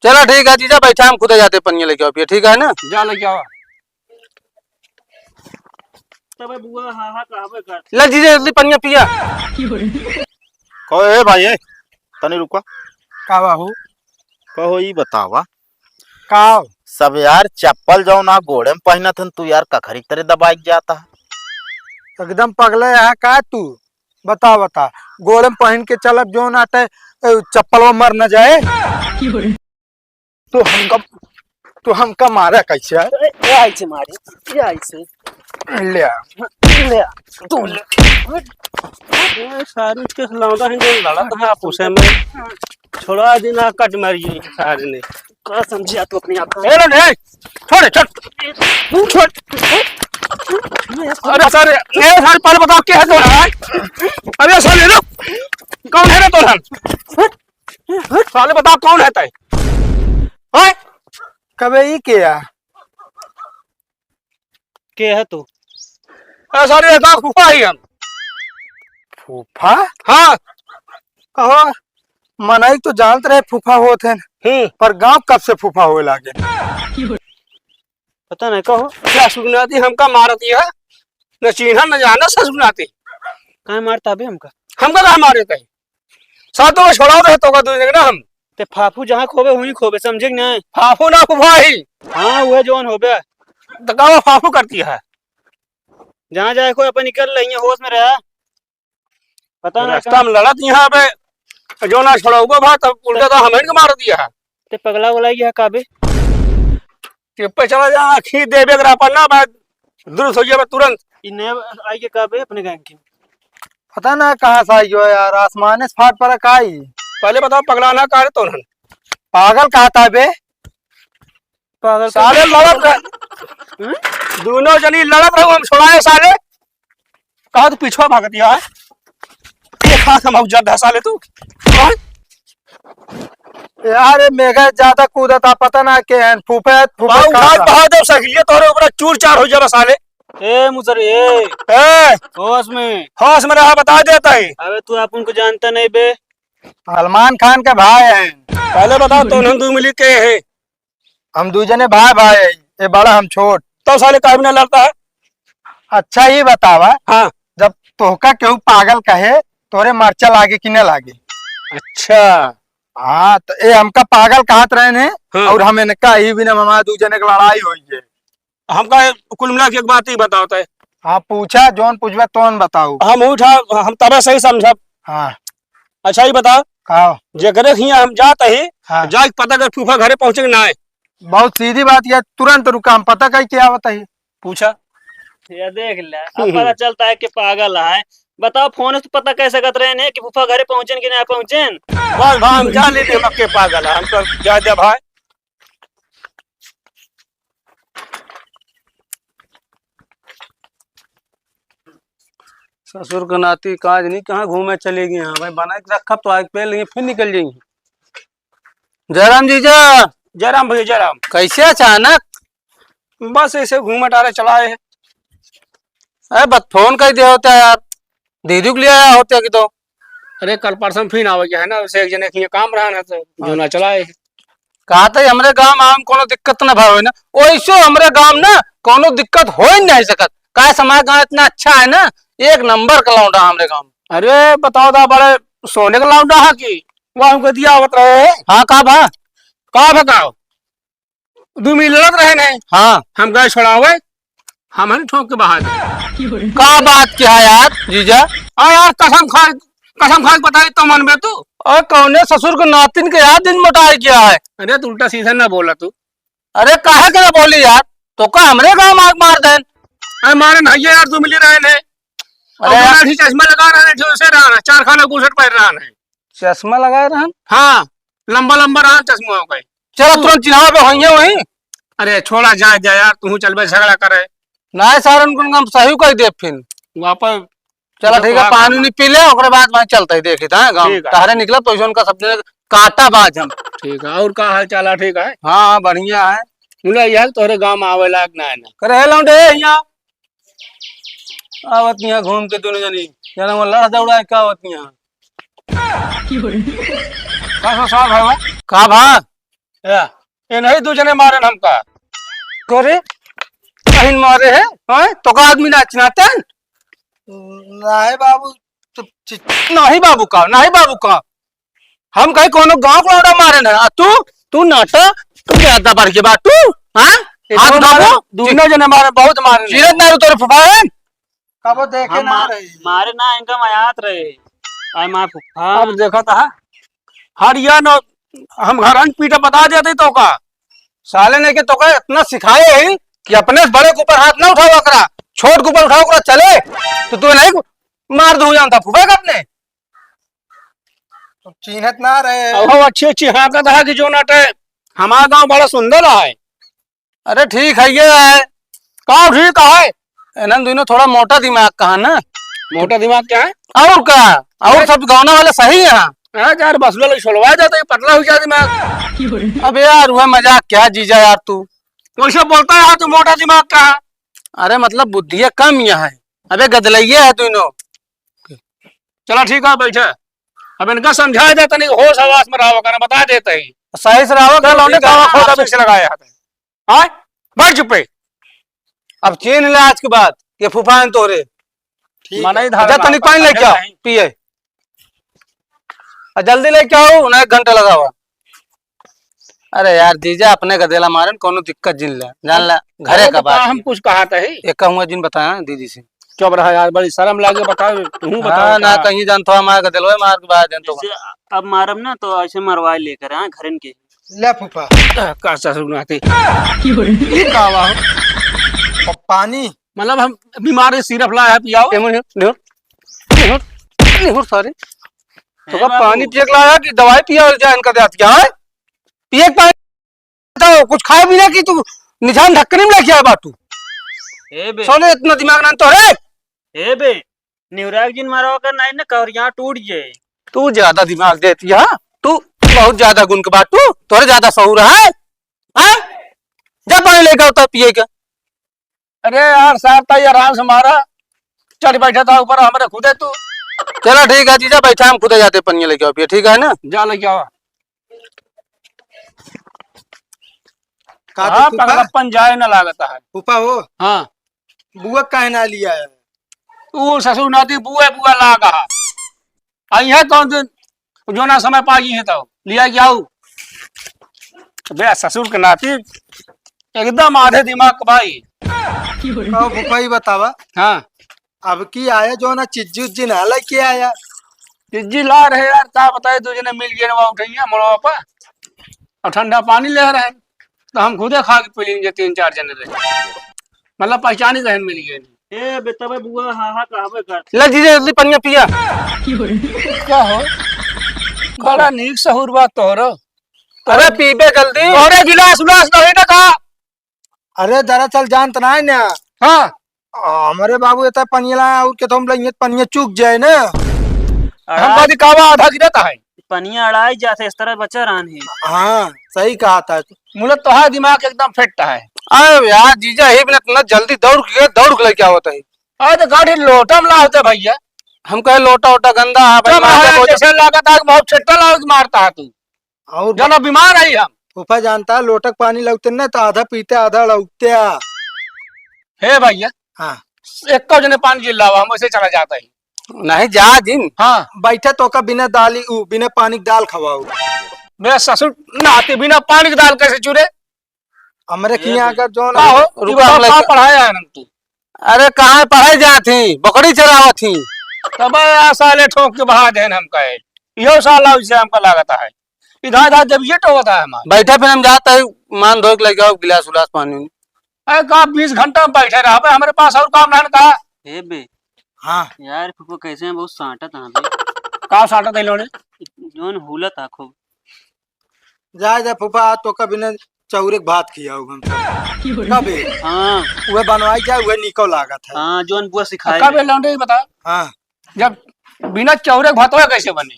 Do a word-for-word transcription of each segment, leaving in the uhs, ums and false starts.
चला ठीक है जीजा, बैठा, हम खुदे जाते पनिया लेके आओ, पिया, ठीक है ना? जा लेके आओ। तबे बुआ हा हा कहबे कर। ले जीजा, जल्दी पनिया पिया। कहो, ए भाई, ए, तनी रुका। का बाबू? कहो, ई बतावा। का? सब यार चप्पल जौन आ गोड़े में पहिनत हन, तू यार कखरी तरे दबाई के जाता है। एकदम पगले है का तू? बता, बता, गोड़े में पहिन के चलब जौन आटे, ए, चप्पलवा मर न जाए। तो हमका, तो हमका मारा कैसे है? ए, ए, ऐसे मारे, ए, ऐसे। ले आ। ले आ, तू ले। ए, सारे के लौंडा हैं जो लड़त हैं आपस में। छोड़ा दिन आ कट मारी सारे ने। का समझे तू अपने आप को? ए, रे, ए, छोड़, छोड़। छोड़। अरे सारे, ए, सारे पहले बताओ क्या है तुम्हारा? अरे सारे, रुक। कौन है रे तोहन? साले बताओ कौन है तय? हैं? कबे ई के आ? के है तू? अरे सारे, ये गाँव फूफा ही हम। फूफा? हाँ। कहो, मनई तो जानत रहे फूफा होत हैं, हम्म। पर गाँव कब से फूफा होए लागे? पता नहीं, कहो। क्या सुगनाती हमका मारती है, न चीन्हा न जाना ससुरनाती। काहे मारता बे हमका? हमका काहे मारे तय? साथ तो छोड़ाओ रहे तो का दूसरे ना हम। ते फाफू जहाँ खोबे वहीं खोबे, समझे कि नहीं? फाफू ना फूफा ही। हाँ, वह जौन होबे। तो का वो फाफू करती है? जहाँ जाए को अपन निकल रही है, होश में रहा। पता ना रास्ता कहाँ में लड़त यहाँ पे, जो ना छोड़ाऊबा भा, तब उल्टा तो हमें के मार दिया है। ते पगला उगला गया का बे? चुप्पे चला जा, खींच देबे अगर अपन ना, मैं दुरुस्त हो जाबे तुरंत। ई नया आई के का बे अपने गांव के? पता ना कहाँ से आई हो यार, आसमाने से फाट पड़ा का ई? पहले बताओ, पगला ना का रे तोहन? पागल कहा था बे? पागल साले कहा लड़त रहे। हम्म? दोनों जनी लड़त रहो, हम छोड़ाए साले। कहा तू पीछवा भागत यार? एक हाथ हम उज्जर धसा ले तू। कौन? यार, ये मेघा ज्यादा कूदा था, पता ना के हैं, फूफे, फूफे बाबू, कहा उठा था। बहुत जब सहिलिया तोरे ऊपर चूर चार हो जाबा साले। ए मुसर, ए। ए। होश में। होश में रहा, बता देता है। अबे तू अपन को जानता नहीं बे। सलमान खान के भाई हैं। पहले बताओ, तोहन दू मिली के है? हम दू जने भाई भाई है, ये बड़ा हम छोट। तो साले काहे बिना लड़ता है? अच्छा ही बतावा, हाँ। जब तोहका केहू पागल कहे, तोरे मरचा लागे कि न लागे? अच्छा। हाँ, तो ये हमका पागल कहत रहे ने, हाँ। और हम इनका ही बिना हमारे दू जने की लड़ाई होई है। हमका कुल मिला के एक बात ही बताओ तय। हाँ, पूछा, जौन पूछबा तौन बताऊ। हम उठा, हम तबे सही समझब। हाँ। अच्छा, ई बताओ, का? जेकरे हियाँ हम जात ही, हाँ। जाके पता कर फूफा घरे पहुँचे कि नाय? बहुत सीधी बात, ये तुरंत रुका, हम पता करके आवत ही। पूछा। ये देख ले, अब हम्म। पता चलता है कि पागल है। बताओ, फोन से पता कर सकत रहे ने कि फूफा घरे पहुँचेन कि ना पहुँचेन? बस भाई, हम जान लेते हम के पागल है, हम तो जा दे भाई। ससुर के नाती काज नहीं, कहाँ घूमे चले गए हैं भाई, बना के रखब तो आग पे लेंगे, फिर निकल जाएंगे। जयराम जीजा। जयराम भैया, जयराम। कैसे अचानक? बस ऐसे घूमे टारे चला आए हैं। अरे बस फोन कर दिया होता यार, दीदी को ले आया होता कि तो। अरे कल परसों फिर आवे के है ना, वैसे एक जने के काम रहा ना तो जो ना चला आए। कहा था हमरे गांव में आम कोनो दिक्कत ना भावे ना, ओइसो हमरे गांव ना कोनो दिक्कत हो ही नहीं सकत। काहे से हमारा गांव इतना अच्छा है ना, एक नंबर का लौंडा हमरे गांव में। अरे बताओ दा, बड़े सोने का लौंडा है कि वो हमको दिया आवत रहे। हाँ, का भा? का बताओ? दू मिनट लड़त रहे नहीं। हाँ। हम गए छोड़ावे, हम हन ठोक के बहा दे। का बात क्या है यार जीजा? हाँ यार, कसम खा, कसम खा के बताई तो मन में तू। और कौने ससुर के नातिन के यार दिन मोटाई क्या है? अरे तू उल्टा सीधा ना बोला तू। अरे काहे के ना बोली यार? तो का हमरे गांव में आग मार देन? अरे मारे नहीं यार, दू मिली रहे नहीं। अरे और यार। दूसरा ही चश्मा लगा रहा है, जो से रहा है, चार खाना बुशर्ट पहन रहा है। चश्मा लगाए रहन? हाँ, लंबा लंबा रहन चश्मा हो गए। चला तुरंत चिन्हावे होइए वहीं। अरे छोड़ा, जा, जा यार, तू चलबे झगड़ा करे। नहीं सर, उनको हम सही कर दे फिर। वापस चला ठीक है, पानी उनी पी ले, ओकरे बाद वहीं चलते ही देखी था गाँव। ठीक है। तहरे निकला तो उनका सब जने काटा बाज हम। ठीक है, और का हाल चाल है? ठीक है। हाँ, हाँ, बढ़िया है। मुला यार तोहरे गाँव में आवे लायक ना है ना। करे लौंडे यहाँ। आवत यहाँ घूम के दोनों जनी। जना वो लड़ दौड़ा है, का आवत यहाँ? का ससुर भाई? का भा? या, ये नहीं दू जने मारेन हमका। करे, कहीं मारे है, हैं? तो का आदमी ना चिन्हाते हैं? नहीं बाबू, तो चि- नहीं बाबू का, नहीं बाबू का। हम कहीं कोनो गाँव क लौंडा मारेन है, आ तू, तू नाटा, तू ज्यादा बढ़ के बा तू, हाँ? ये हाथ तो मारे, उठाबो? दोनों जने मारे, बहुत मारे। चिन्हत ना तोरे फुफा है? कबो देखे हम ना मा-, रहे। मारे ना, इनका मयात रहे। आय मार फुफा। अब देखत हा, हरिया न, हम घरन पीटे बता देते तो का। साले ने के तो का इतना सिखाए है कि अपने से बड़े के ऊपर हाथ ना उठावा करा, छोट के ऊपर उठावा करा, चले तो तू नहीं मार दू जानता फुफा का अपने। तो चिन्हत ना रहे। अब हम अच्छी अच्छी हाँकत हा कि जो नाटे हमारा गाँव बड़ा सुंदर है। अरे ठीक है, ये है। का ठीक है? इन्हन दोनों थोड़ा मोटा दिमाग का है ना। मोटा दिमाग क्या है? और का? और अरे सब गाँव वाले सही हैं। हाँ यार, बस वाला छोड़वा जाता है, पतला हो जाता दिमाग। अबे यार, वह मजाक क्या जीजा यार तू? वैसे बोलता है तू मोटा दिमाग का है? अरे मतलब बुद्धिया कम यहाँ है। अबे गदलैया है दोनों। चला ठीक है, बैठा। अब इनका समझा देता नहीं, होश हवास में रहा करा, बता देता ही। सही से रहा चलो, लौंडे ठीक है, कावा खोदा आपसे बिक्स लगाया है। आय, बैठ चुप्पे। अब चीन्ह ले आज के बाद, ये फूफा हैं तोरे। ठीक मना है। ही धारा जा, तनिक बाबा, पानी लेके आओ, नहीं। पिए। आ, जल्दी लेके आओ, ना एक घंटा लगावा। अरे यार, जीजा अपने गदेला मारन, कोनो दिक्कत जिन ले, जान ला, घरे अरे का तो बात का हम है। कुछ कहा था ही? एक कहूँगा जिन बताया दीदी से। चुप रहा यार, बड़ी शर्म लागे, बताओ, तू हाँ, बताओ ना का? कहीं जानतो हमारे गदेलवा मार के बाहर जानतो। जैसे अब मारब ना तो ऐसे मरवाए लेकर, हाँ, घरन के। ले फूफा। का ससुर नाती। ये का हुआ? प-, पानी। मतलब हम बीमार है, सिरप लाया है, पियाओ। ए, मुझे, निहुर, निहुर, निहुर सारे। तो का बाबू। पानी पिए के लाया कि दवाई पिया और जान कर देती है? पिए के पानी तो कुछ खाए भी ना कि तू निशान ढक्कनी में लेके आए बाटू। ए बे। सोने इतना दिमाग ना तो रे। ए बे, निहुरा के जिन मारो कर नहीं ना कवरिया टूट जाए। तू ज्यादा दिमाग देती है, हाँ? तू बहुत ज्यादा गुण के बाटू, तोरे ज्यादा सहूर है, हाँ? जा पानी लेके आओ तब पिए के। अरे यार, साहब, ताई आराम से मारा। चढ़ बैठा था ऊपर हमरे खुदे तू। चला ठीक है जीजा, बैठा हम खुदे जाते पनिया लेके आओ, ठीक है ना? जा लेके आओ। का हाँ, तो फूफा? पगलप्पन जाए ना लागत है। फूफा हो? हाँ। बुआ काहे ना लिया है? तू ससुर नाती बुआ, बुआ लागा। आई है कौन दिन? जो ना समय पाई है तो लिया के आऊ। बे ससुर के नाती एकदम आधे दिमाग का भाई। का फूफा ही बतावा? हाँ। अब की आया जो ना चिज्जी उज्जी ना लेके आया। चिज्जी ला रहे यार, का बताए, दो जने मिल गए ना उठैया मोड़वा पर। और ठंडा पानी ले रहे हैं, तो हम खुदे खा के पी लेंगे तीन चार जने रहे। मतलब पहचानी रहन मिल गए। ए, बे, तबे बुआ, हाँ, हाँ, कहबे कर। ले जीजा, जल्दी पनिया पिया। का हो? बड़ा नीक सहूर बात तोहरो। अरे, पीबे जल्दी। तोहरे गिलास उलास नहीं ना का? अरे, दरअसल जानत ना है ना। हाँ। आ, हमरे बाबू एता पनिया लाया और के तो हम लइये पनिया चूक जाए ना। हम अड़ा- कदी कावा आधा गिरत है। पनिया अड़ाई जाते, इस तरह बचा रहन है। हाँ, सही कहा था। मुला तोहार दिमाग एकदम फिट है। अरे यार, जीजा, ही मिनट ना जल्दी दौड़ के, दौड़ के लेके आवत है। अरे तो गाड़ी लोटा में लावते भैया। हम कहे लोटा वोटा गंदा है, भाई, जब मारते आया बहुत जैसे लागत है, बहुत छिट्टा लाग मारता है तू। और जाना बीमार है हम। फूफा जानता है, लोटक पानी लगते ना तो आधा पीते आधा लौटते आ। हे भैया। हाँ। एक जने पानी जिल्लावा, हम ऐसे चला जाता है। नहीं जा जिन। हाँ। बैठे तो का बिना दाली उ, बिना पानी के दाल खवाओ। मेरा ससुर नाती बिना पानी के दाल कैसे चूरे? हमरे ए किहाँ बे। अगर जौन का हो? रुका, तू हम बताओ, का लेके पढ़ाया है ना तू? अरे, कहाँ पढ़ाई जात ही? बकरी चरावत ही। तब आ साले ठोक के बहा देन हमका है। इहो साला उसे हमका लागत है। इधर, इधर जब ये टोकता है हमार। बैठा, फिर हम जाता है, मान धो के लेके आओ गिलास उलास पानी। अरे, का बीस घंटा में बैठे रहा बे, हमरे पास और काम रहन का? ए बे। हाँ। यार, फूफा कैसे हैं, बहुत सांटत हैं बे। का सांटत है लोने? जौन हुलत है खूब। जाए दे फूफा, आज तो कभी न चौरे के भात खियाऊ हम सब। कभी? हाँ। उहे बनवाई जाए, उहे निको लागत है। हाँ, जौन बुआ सिखाए कबे रहे। लौंडे, ई बता। हाँ। जब बिना चौरे के भातवा कैसे बने?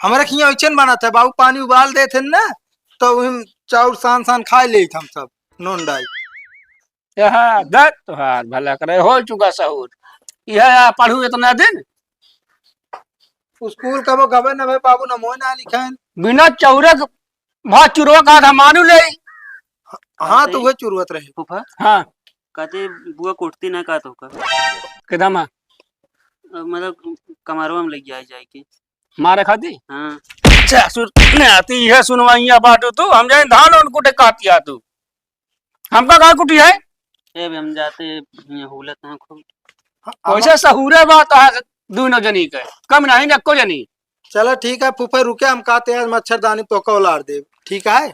हमरे खियाँ ऐसे न बनत है, बाबू पानी उबाल देत है ना, तो उही चाउर सान सान खाए लेत हम सब, नून डाल। यहाँ दे तोहार भला करे, हो चुका सहूर। यह आ पढ़ू इतना दिन। स्कूल कबो गबे न भे बाबू, न मोय ना लिखाइन। बिना चौरे के बहुत चुरवा कहा था, मानू ले। हाँ, तो कहते वह चुरवत रहे। फूफा, हाँ। कहते बुआ कुटती ना का तो का? किधर मा? अ, मतलब कमरवा में लग जाए, जाए के। मारे खाती? हाँ। अच्छा, सुन, ने आती है सुनवाइया बाटू तू, हम जाए धान उन कुटे काटिया तू। हमका का कुटी है? ए, अबे हम जाते, हियाँ हुलत हैं खूब। हाँ, वैसे सहूरे बात है, दोनों जनी के, कम नहीं, एको जनी। चला ठीक है फूफा, रुके, हम कहते आज मच्छरदानी तोका उलार देब, ठीक है?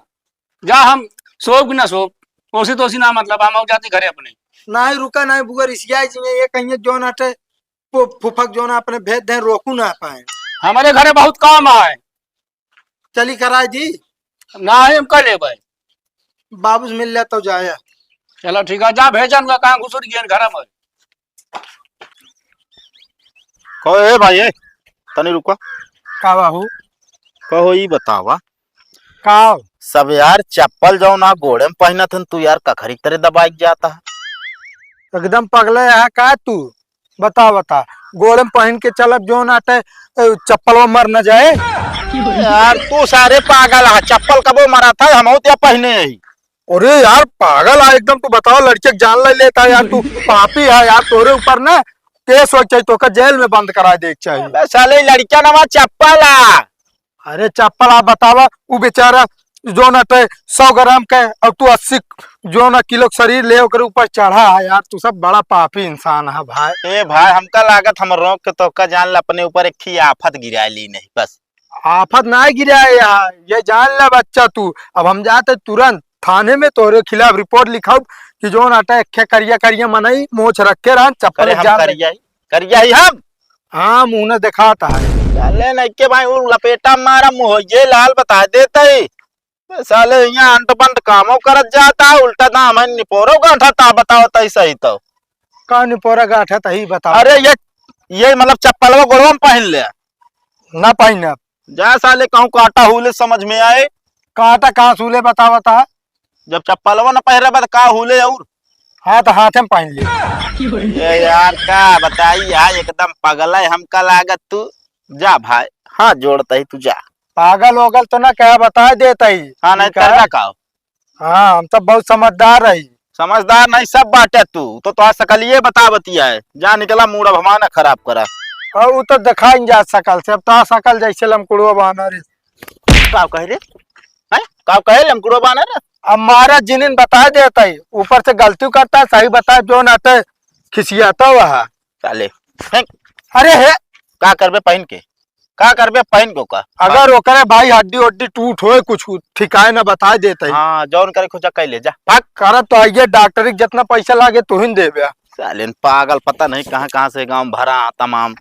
जा, हम सोब कि ना सोब, ओसी तोसी ना मतलब, हम आउ जाती घरे अपने। नहीं, रुका नहीं, बुआ रिसिया जी में ये कहिए जौन अटे, फु-, फुफक जौन अपने भेज दें, रोकू ना पाए। हमारे घरे बहुत काम है। चली कराई दी। नहीं, हम कर लेबै। बाबू से मिल ले तो जाया। चला ठीक है, जा भेजन का कहाँ घुसुर गए घर में। कहो, ए भाई, ए, तनी रुका। का बाबू? कहो, ई बतावा। का? सब यार चप्पल जौन आ गोड़े में पहिनत हन, तू यार कखरी तरे दबाई के जाता है। एकदम पगले है का तू? बता, बता, गोड़े में पहिन के चलब जौन आटे, ए, चप्पलवा मर न जाए। यार, तू सारे पागल है, चप्पल कबो मरा था, हम तो पहिने ही। अरे यार, पागल है एकदम, तू बताओ, लड़के के जान ले लेता है यार, तू पापी है यार, तोरे ऊपर ना केस हो चाहिए, तोका जेल में बंद करा दे के चाहिए। अबे साले, लड़का नवा चप्पल आ। अरे चप्पल आप बतावा, उ बेचारा जौन अटे सौ ग्राम के, और तू अस्सी जौन किलो के शरीर ले ओकरे ऊपर चढ़ा है यार, तू सब बड़ा पापी इंसान है भाई। ए भाई, हमका लागत हम रोक के तोका जान ले अपने ऊपर एक ही आफत गिरा ली नहीं बस। आफत ना गिरा है यार, ये जान ले बच्चा तू, अब हम जाते तुरंत थाने में तोरे खिलाफ रिपोर्ट लिखाउब कि जौन अटे एक करिया करिया मनई मोछ रख के रहन, चप्पल अरे हम जान ले। करिया ही, करिया ही हम। हाँ, मुँह न देखात है। चले नहीं के भाई, उ लपेटा मारा, मुँह ये लाल बता देते ही। साले यहाँ अंट बंट कामो करत जाता है, उल्टा दाम है निपोरो गांठा ता बताओ तई सही तो। का निपोरा गांठा तही बताओ। अरे ये, ये मतलब चप्पलवा गोड़वा में पहन ले। ना पहनब। जा साले कहूँ काटा हुले समझ में आए। काटा कहाँ से हुले बतावा ता? जब चप्पलवा न पहिरे बा त का हुले और? हाँ, तो हाथे में पहन ले। ए यार, का बताई यार, एकदम पगल है हमका लागत तू। जा भाई, हाथ जोड़त ही तू जा। पागल ओगल तो ना कहे, बता देत ही। हाँ, नहीं ठीक है। करना का हो? हाँ, हम तो बहुत समझदार रही। समझदार नहीं, सब बाटे तू। तो तोहार सकलिए बता बतिया है। जा निकला, मूड अब हमारा ना खराब करा। और वो तो दिखाई जा सकल से, अब तो सकल जैसे लमकुड़वा बानर है। का कहे रे? हैं? का कहे लमकुड़वा बानर? अब मारा जिनिन बता देता है, ऊपर से गलती करता है, सही बता जो ना तो खिसियाता हुआ है। साले, हैं? अरे हे! का करबे पहन के? का करबे पहन के ओका? अगर ओकरे भाई हड्डी उड्डी टूट होए, कुछ ठिकाए ना बता देते। हाँ, जौन करे खोजा कह ले, जा, भाग। करब तो आइए, डॉक्टरी के जितना पैसा लागे, तू ही देबे। साले पागल, पता नहीं कहाँ कहाँ से गाँव भरा तमाम।